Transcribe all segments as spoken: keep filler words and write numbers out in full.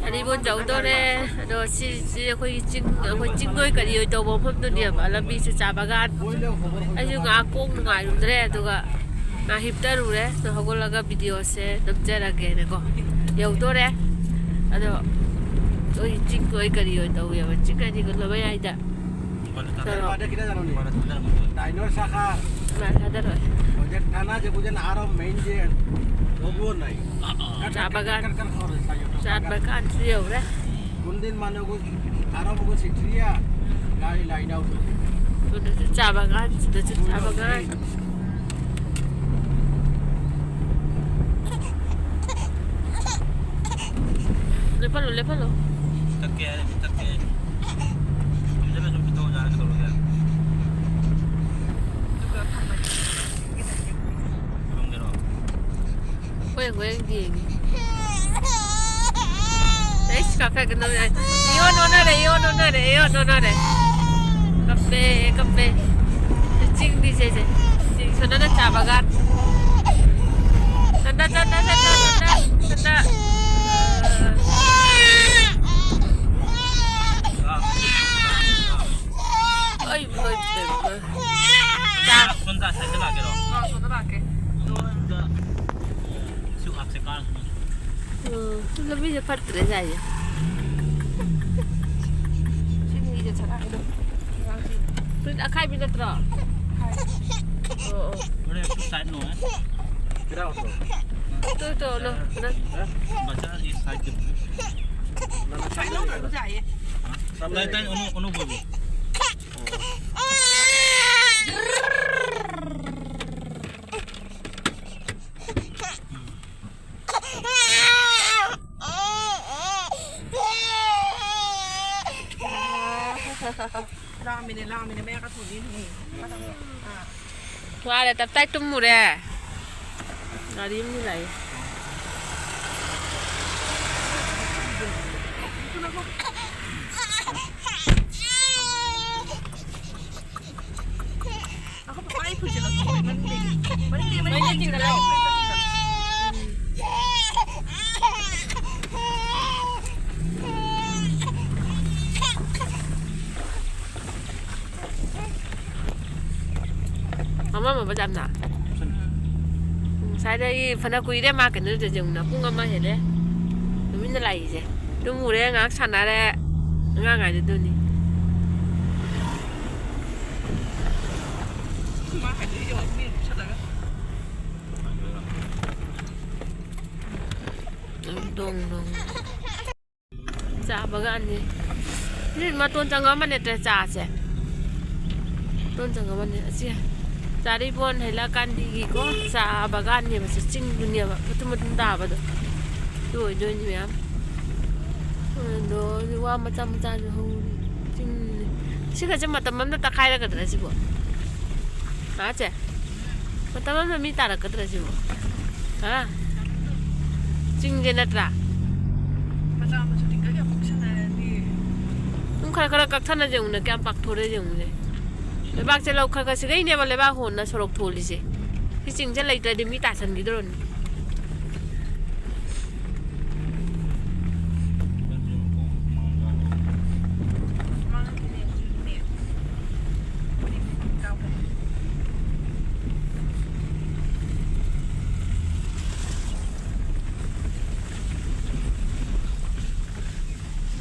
ꯃꯔꯤꯕꯣꯟ ꯌꯧꯗꯣꯔꯦ꯫ ꯑꯗꯣ ꯁꯤꯁꯤ ꯑꯩꯈꯣꯏꯒꯤ ꯆꯤꯡ, ꯑꯩꯈꯣꯏ ꯆꯤꯡ ꯑꯣꯏ ꯀꯔꯤ ꯑꯣꯏ ꯇꯧꯕ ꯃꯐꯝꯗꯨꯅꯦꯕ, ꯂꯝꯕꯤꯁꯦ ꯆꯥ ꯕꯒꯥꯟ꯫ ꯑꯩꯁꯨ ꯉꯥꯏꯍꯥꯛ ꯀꯣꯛ ꯅꯨꯡꯉꯥꯏꯔꯨꯗ꯭ꯔꯦ, ꯑꯗꯨꯒ ꯉꯥꯏꯍꯥꯛ ꯍꯤꯞꯇꯔꯨꯔꯦ꯫ ꯑꯗꯣ ꯍꯧꯒꯠꯂꯒ ꯚꯤꯗꯤꯑꯣꯁꯦ ꯅꯝꯖꯔꯒꯦꯅꯀꯣ꯫ ꯌꯧꯗꯣꯔꯦ꯫ ꯑꯗꯣ ꯑꯩꯈꯣꯏ ꯆꯤꯡ ꯑꯣꯏ ꯀꯔꯤ ꯑꯣꯏ ꯇꯧꯋꯦꯕ, ꯆꯤꯡ ꯍꯥꯏꯗꯤ ꯂꯝꯃꯌꯥꯏꯗ꯫ ꯏꯃꯥꯅ ꯊꯥꯗꯔꯣ꯫ ꯏꯃꯥꯅ ꯊꯥꯗꯔꯣ꯫ ꯏꯃꯥꯅ ꯊꯥꯗꯔꯣ꯫ ꯏꯃꯥ ꯊꯥꯗꯔꯣꯏ꯫ ꯍꯧꯖꯤꯛ ꯊꯥꯅꯥꯁꯦ ꯍꯧꯖꯤꯛ ꯑꯥꯔꯣꯝ ꯃꯦꯟꯁꯦ ꯂꯣꯒꯣ ꯅꯥꯏ꯫ ꯑꯥ, ꯑꯥ꯫ ꯆꯥ ꯕꯒꯥꯟ꯫ ꯀꯔ, ꯀꯔ, ꯀꯔ, ꯀꯔ ꯍꯧꯔꯦ ꯁꯥꯏ ꯆꯥ ꯌꯣꯠꯄ꯫ ꯕꯒꯥꯟꯁꯨ ꯌꯧꯔꯦ꯫ ꯀꯨꯟꯗꯤꯟ ꯃꯥꯅꯒꯣ ꯑꯥꯔꯣꯝꯒꯣ ꯁꯤꯇ꯭ꯔꯤꯌꯥ ꯒꯥꯔꯤ ꯂꯥꯏꯟ ꯑꯥꯎꯠ꯫ ꯑꯗꯨꯗꯁꯨ ꯆꯥ ꯕꯒꯥꯟ, ꯁꯤꯗꯁꯨ ꯆꯥ ꯕꯒꯥꯟ꯫ ꯂꯦꯞꯍꯜꯂꯣ, ꯂꯦꯞꯍꯜꯂꯣ꯫ ꯊꯛꯀꯦ ꯍꯥꯏꯔꯗꯤ ꯊꯛꯀꯦ꯫ ꯌꯨꯝꯗ ꯁꯨꯝ ꯄꯤꯊꯣꯛꯑꯣ ꯌꯥꯔꯦ, ꯀꯩꯗꯧꯔꯒꯦ? ꯊꯝꯃꯒꯦꯔꯣ? ꯍꯣꯏ, ꯍꯣꯔꯦꯟ ꯌꯦꯡꯒꯦ꯫ ꯑꯩꯁ, ꯀꯥꯞꯊꯠꯀꯅꯨ ꯌꯥꯏ꯫ ꯏꯌꯣꯟ ꯑꯣꯟꯅꯔꯦ, ꯏꯌꯣꯟ ꯑꯣꯟꯅꯔꯦ, ꯏꯌꯣꯟ ꯑꯣꯟꯅꯔꯦ꯫ ꯀꯞꯄꯦ, ꯀꯞꯄꯦ꯫ ꯆꯤꯡꯗꯤ ꯁꯦ, ꯁꯦ꯫ ꯆꯤꯡ ꯁꯣꯝꯗꯅ ꯆꯥ ꯕꯒꯥꯟ꯫ ꯆꯠꯂꯣ, ꯆꯠꯂꯣ, ꯆꯠꯂꯣ, ꯆꯠꯂꯣ, ꯆꯠꯂꯣ꯫ ꯑꯩ ꯂꯣꯏ ꯆꯦꯟꯈ꯭ꯔꯦ꯫ ꯆꯥ꯫ ꯁꯣꯝꯗ ꯁꯥꯏꯗ ꯂꯥꯛꯀꯦꯔꯣ? ꯑꯥ, ꯁꯣꯝꯗ ꯂꯥꯛꯀꯦ꯫ ꯁꯣꯝꯗ ꯁꯤ ꯉꯥꯛꯁꯦ ꯀꯥꯔꯁꯤ꯫ ꯎꯝ, ꯂꯝꯕꯤꯁꯦ ꯐꯠꯇ꯭ꯔꯦ ꯁ꯭ꯋꯥꯏꯁꯦ꯫ ꯁꯤ ꯃꯤꯁꯦ ꯆꯠꯂꯛꯑꯦ ꯑꯗꯨꯝ꯫ ꯑꯉꯥꯡꯁꯤ꯫ ꯐꯨꯔꯤꯠ ꯑꯈꯥꯏꯕꯤ ꯅꯠꯇ꯭ꯔꯣ? ꯑꯈꯥꯏꯕꯤ꯫ ꯑꯣ, ꯑꯣ꯫ ꯍꯣꯔꯦꯟ ꯁꯨ ꯁꯥꯏꯠ ꯅꯣ, ꯑꯦ? ꯇꯨ, ꯇꯨ, ꯅꯣ, ꯅꯣ꯫ ꯃꯆꯥꯒꯤ ꯁꯥꯏꯠ ꯀꯤ꯫ ꯁꯥꯏꯠ ꯅꯣ ꯈꯔ ꯌꯥꯏꯌꯦ꯫ ꯇꯥꯏ, ꯇꯥꯏ, ꯑꯣꯅꯣ, ꯑꯣꯅꯣ ꯕꯣꯏꯕꯨ꯫ ꯂꯥꯝꯃꯤꯅꯦ, ꯂꯥꯝꯃꯤꯅꯦ, ꯃꯌꯥ ꯀꯥꯊꯣꯛꯏꯅꯦ꯫ ꯑꯥ꯫ ꯋꯥꯔꯦ, ꯇꯞꯇꯥꯏ ꯇꯨꯝꯃꯨꯔꯦ꯫ ꯒꯥꯔꯤ ꯑꯃꯗꯤ ꯂꯥꯛꯏ꯫ ꯑꯩꯈꯣꯏ ꯄꯄꯥꯒꯤ ꯐꯨꯔꯤꯠꯁꯦ ꯂꯧꯊꯣꯛꯈ꯭ꯔꯦ, ꯃꯅꯤꯡꯗꯒꯤ꯫ ꯃꯅꯤꯡꯗꯒꯤ, ꯃꯅꯤꯡꯗꯒꯤ ꯆꯤꯡꯗ ꯂꯧꯊꯣꯛꯈ꯭ꯔꯦ꯫ ꯂꯧꯊꯣꯛꯈ꯭ꯔꯦ꯫ ꯃꯝꯃꯕ ꯌꯥꯝꯅ? ꯎꯝ, ꯉꯁꯥꯏꯗꯒꯤ ꯐꯅ ꯀꯨꯏꯔꯦ ꯃꯥ ꯀꯩꯅꯣꯗ ꯌꯦꯡꯉꯨꯅ, ꯄꯨꯡ ꯑꯃ ꯍꯦꯜꯂꯦ ꯇꯨꯃꯤꯟꯅ ꯂꯥꯛꯏꯁꯦ꯫ ꯇꯨꯝꯃꯨꯔꯦ, ꯉꯥꯏꯍꯥꯛ ꯁꯥꯟꯅꯔꯦ, ꯑꯉꯥꯡ ꯍꯥꯏꯗꯨꯗꯨꯅꯤ꯫ ꯗꯣꯡ ꯗꯣꯡ꯫ ꯆꯥ ꯕꯒꯥꯟꯅꯤ꯫ ꯁꯤ ꯃꯇꯣꯟ ꯆꯪꯉꯝꯃꯅꯦ ꯆꯥꯁꯦ꯫ ꯃꯇꯣꯟ ꯆꯪꯉꯝꯃꯅꯦ꯫ ꯑꯁꯤ ꯆꯥꯔꯤꯕꯣꯟ ꯍꯩꯂꯥꯀꯥꯟꯗꯤꯒꯤꯀꯣ ꯆꯥ ꯕꯒꯥꯟꯅꯦꯕ꯫ ꯁꯤ ꯆꯤꯡꯗꯨꯅꯦꯕ ꯃꯇꯨꯝ ꯃꯇꯨꯝ ꯇꯥꯕꯗꯣ꯫ ꯑꯗꯨ ꯑꯣꯏꯗꯣꯏꯅꯤ ꯃꯌꯥꯝ꯫ ꯑꯗꯣ ꯋꯥ ꯃꯆꯥ ꯃꯆꯥꯁꯨ ꯍꯧꯔꯤ꯫ ꯆꯤꯡ꯫ ꯁꯤꯒꯁꯦ ꯃꯇꯝ ꯑꯃꯗ ꯇꯛꯈꯥꯏꯔꯒꯗ꯭ꯔꯥ ꯁꯤꯕꯣ? ꯍꯥ, ꯆꯦ? ꯃꯇꯝ ꯑꯃꯗ ꯃꯤ ꯇꯥꯔꯛꯀꯗ꯭ꯔꯥ ꯁꯤꯕꯣ? ꯍꯥ? ꯆꯤꯡꯁꯦ ꯅꯠꯇ꯭ꯔꯥ? ꯃꯆꯥ ꯃꯁꯨ ꯇꯤꯡꯈꯠ ꯌꯥꯝ ꯄꯤꯛꯁꯟꯅꯔꯗꯤ꯫ ꯑꯗꯨꯝ ꯈꯔ ꯈꯔ ꯀꯛꯊꯠꯅꯁꯦ ꯑꯃꯨꯛꯅ, ꯀꯌꯥꯝ ꯄꯥꯛꯊꯣꯔꯛꯑꯦ ꯌꯦꯡꯉꯨꯅꯦ꯫ ꯂꯩꯕꯥꯛꯁꯦ ꯂꯧꯈꯠꯂꯒ ꯁꯤꯗꯩꯅꯦꯕ ꯂꯩꯕꯥꯛ ꯍꯣꯟꯅ ꯁꯣꯔꯣꯛ ꯊꯣꯜꯂꯤꯁꯦ꯫ ꯁꯤ ꯆꯤꯡꯁꯦ ꯂꯩꯇ꯭ꯔꯗꯤ ꯃꯤ ꯇꯥꯁꯟꯈꯤꯗꯧꯔꯅꯤ꯫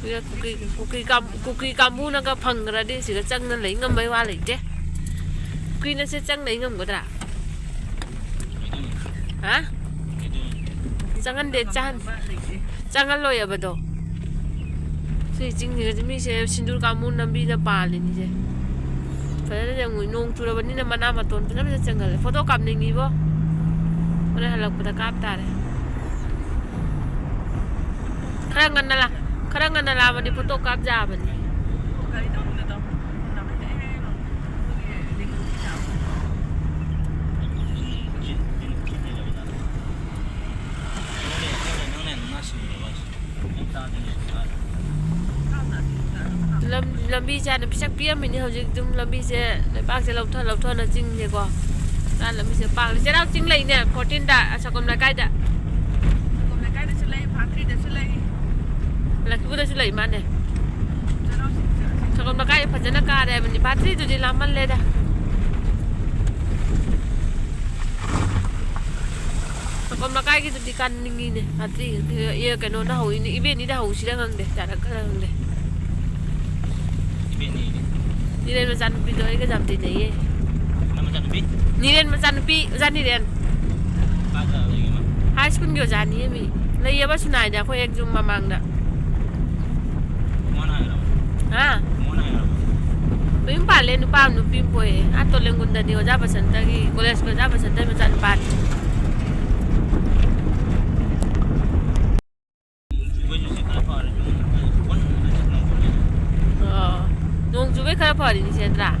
ꯁꯤꯗ ꯀꯨꯀꯤ, ꯀꯨꯀꯤ ꯀꯥꯡ-, ꯀꯨꯀꯤ ꯀꯥꯡꯕꯨꯅꯒ ꯐꯪꯈ꯭ꯔꯗꯤ ꯁꯤꯗ ꯆꯪꯅ ꯂꯩ ꯉꯝꯕꯩ ꯋꯥ ꯂꯩꯇꯦ꯫ ꯀꯨꯀꯤꯅ ꯁꯤ ꯆꯪ ꯂꯩ ꯉꯝꯒꯗ꯭ꯔꯥ? ꯍꯥ? ꯆꯪꯍꯟꯗꯦ, ꯆꯪꯍꯟ-, ꯆꯪꯍꯜꯂꯣꯏꯑꯕꯗꯣ꯫ ꯁꯤ ꯆꯤꯡꯁꯤꯗꯗꯤ ꯃꯤꯁꯦ ꯁꯤꯟꯗꯨꯔ ꯀꯥꯡꯕꯨ ꯅꯝꯕꯤꯅ ꯄꯥꯜꯂꯤꯅꯤꯁꯦ꯫ ꯐꯖꯅ ꯌꯦꯡꯉꯨ, ꯅꯣꯡ ꯆꯨꯔꯕꯅꯤꯅ ꯃꯅꯥ ꯃꯇꯣꯟ ꯐꯖ ꯐꯖ ꯆꯪꯍꯜꯂꯦ꯫ ꯐꯣꯇꯣ ꯀꯥꯞꯅꯤꯡꯉꯤꯕꯣ꯫ ꯍꯣꯔꯦꯟ ꯍꯜꯂꯛꯄꯗ ꯀꯥꯞ ꯇꯥꯔꯦ꯫ ꯈꯔ ꯉꯟꯅ ꯂꯥ-, ꯈꯔ ꯉꯟꯅ ꯂꯥꯛꯑꯕꯅꯤ ꯐꯣꯇꯣ ꯀꯥꯞ ꯌꯥꯕꯅꯤ꯫ ꯂꯝ-, ꯂꯝꯕꯤꯁꯦ ꯍꯥꯟꯅ ꯄꯤꯁꯛ ꯄꯤꯛꯑꯝꯃꯤꯅꯤ, ꯍꯧꯖꯤꯛ ꯑꯗꯨꯝ ꯂꯝꯕꯤꯁꯦ ꯂꯩꯕꯥꯛꯁꯦ ꯂꯧꯊ ꯂꯧꯊꯅ ꯆꯤꯡꯁꯦꯀꯣ꯫ ꯂꯝꯕꯤꯁꯦ ꯄꯥꯛꯂꯦ꯫ ꯆꯩꯔꯥꯎ ꯆꯤꯡ ꯂꯩꯅꯦ, ꯐꯣꯔꯇꯤꯟꯗ, ꯁꯒꯣꯝ ꯂꯩꯀꯥꯏꯗ꯫ ꯁꯒꯣꯝ ꯂꯩꯀꯥꯏꯗꯁꯨ ꯂꯩ, ꯐꯥꯇ꯭ꯔꯤꯗꯁꯨ ꯂꯩ꯫ ꯂꯛꯈꯤꯄꯨꯔꯗꯁꯨ ꯂꯩ ꯃꯥꯅꯦ꯫ ꯆꯩꯔꯥꯎ ꯆꯤꯡ ꯆꯠꯂꯁꯤ꯫ ꯁꯒꯣꯝ ꯂꯩꯀꯥꯏ ꯐꯖꯅ ꯀꯥꯔꯦ ꯍꯥꯏꯕꯅꯤ, ꯐꯥꯇ꯭ꯔꯤꯗꯨꯗꯤ ꯂꯥꯞꯃꯜꯂꯦꯗ꯫ ꯀꯣꯝ ꯂꯩꯀꯥꯏꯒꯤꯗꯨꯗꯤ ꯀꯥꯅꯤꯡꯉꯤꯅꯦ꯫ ꯑꯇꯩ, ꯑꯦ, ꯀꯩꯅꯣꯅ ꯍꯧꯏꯅꯦ, ꯏꯕꯦꯟꯅꯤꯗ ꯍꯧꯁꯤꯔ ꯈꯪꯗꯦ, ꯌꯥꯔꯛꯀꯗ꯭ꯔ ꯈꯪꯗꯦ꯫ ꯏꯕꯦꯟꯅꯤꯗꯤ? ꯅꯤꯔꯦꯟ ꯃꯆꯥꯅꯨꯄꯤꯗꯣ ꯑꯩꯒ ꯌꯥꯝ ꯇꯤꯟꯅꯩꯌꯦ꯫ ꯅꯪ ꯃꯆꯥꯅꯨꯄꯤ? ꯅꯤꯔꯦꯟ ꯃꯆꯥꯅꯨꯄꯤ, ꯑꯣꯖꯥ ꯅꯤꯔꯦꯟ꯫ ꯀꯥꯏꯗ ꯂꯩꯒꯦ ꯃꯥ? ꯍꯥꯏ ꯁ꯭ꯀꯨꯜꯒꯤ ꯑꯣꯖꯥꯅꯤꯌꯦ ꯃꯤ꯫ ꯂꯩꯌꯦꯕ ꯁꯨꯅꯥꯏꯗ, ꯑꯩꯈꯣꯏ ꯑꯦꯛ ꯖꯨꯝ ꯃꯃꯥꯡꯗ꯫ ꯃꯣꯍꯟ ꯍꯥꯏꯔꯣ? ꯍꯥ? ꯃꯣꯍꯟ ꯍꯥꯏꯔꯣ? ꯃꯌꯨꯝ ꯄꯥꯜꯂꯦ, ꯅꯨꯄꯥ ꯑꯃ ꯅꯨꯄꯤ ꯑꯃ ꯄꯣꯛꯑꯦ꯫ ꯑꯥ ꯇꯣꯂꯦꯡꯒꯨꯟꯗꯅꯤ ꯑꯣꯖꯥ ꯕꯁꯟꯇꯒꯤ, ꯀꯣꯂꯦꯖꯀꯤ ꯑꯣꯖꯥ ꯕꯁꯟꯇꯒꯤ ꯃꯆꯥꯅꯨꯄꯥꯅꯤ꯫ ꯑꯣ, ꯅꯣꯡ ꯆꯨꯕꯩ ꯈꯔ ꯐꯔꯤꯅꯤ ꯁꯤ ꯅꯠꯇ꯭ꯔꯥ?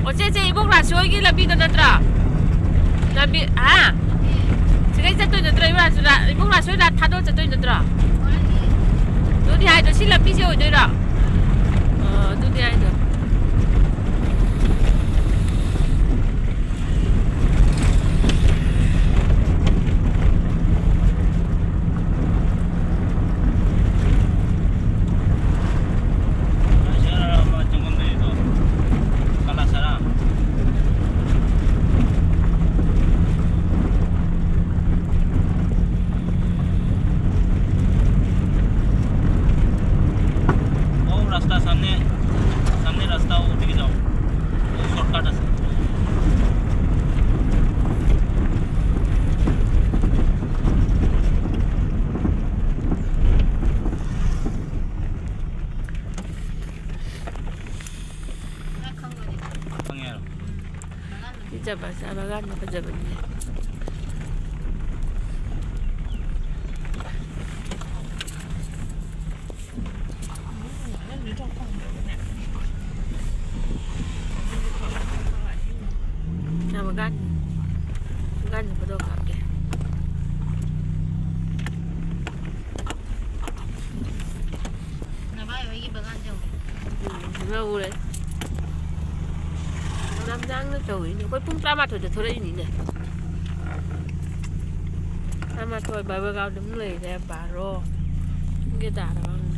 ꯑꯣ, ꯆꯦ, ꯆꯦ, ꯏꯕꯣꯛ ꯔꯥꯁꯤ ꯍꯣꯏꯒꯤ ꯂꯝꯕꯤꯗꯣ ꯅꯠꯇ꯭ꯔꯣ? ꯂꯝꯕꯤ, ꯍꯥ? ꯁꯤꯗꯩ ꯆꯠꯇꯣꯏ ꯅꯠꯇ꯭ꯔꯣ? ꯏꯕꯣꯛ ꯔꯥꯁꯤ ꯍꯣꯏ ꯂꯥ-, ꯊꯥꯗꯣꯛꯑ ꯆꯠꯇꯣꯏ ꯅꯠꯇ꯭ꯔꯣ? ꯑꯗꯨꯅꯤ ꯍꯥꯏꯗꯣ, ꯁꯤ ꯂꯝꯕꯤꯁꯦ ꯑꯣꯏꯗꯣꯏꯔꯣ? ꯑꯣ, ꯑꯗꯨꯅꯤ ꯍꯥꯏꯗꯣ꯫ वो रास्ता सामने, सामने रास्ता वो दिख जाओ। শর্টকাট আছে। ꯈꯪꯉꯦ ꯍꯥꯏꯔꯣ? ꯁꯤ ꯆꯞ ꯃꯆꯥ ꯕꯒꯥꯟꯗꯣ ꯐꯖꯕꯅꯤꯅꯦ꯫ ꯆꯥ ꯕꯒꯥꯟ, ꯕꯒꯥꯟ ꯆꯠꯄꯗꯣ ꯀꯥꯞꯀꯦ꯫ ꯅꯚꯥꯏ ꯍꯣꯏꯒꯤ ꯕꯒꯥꯟꯁꯦ ꯌꯧꯔꯦ꯫ ꯎꯝ, ꯌꯧꯔꯦ꯫ ꯂꯝꯖꯥꯡꯅ ꯇꯧꯔꯤꯅꯦ꯫ ꯑꯩꯈꯣꯏ ꯄꯨꯡ ꯇꯔꯥꯃꯥꯊꯣꯏꯗ ꯊꯣꯔꯛꯏꯅꯤꯅꯦ꯫ ꯇꯔꯥꯃꯥꯊꯣꯏ ꯕꯥꯔꯣ ꯑꯗꯨꯝ ꯂꯩꯔꯦ, ꯕꯥꯔꯣ꯫ ꯄꯨꯡ ꯀꯌꯥ ꯇꯥꯔꯕ ꯈꯪꯗꯦ꯫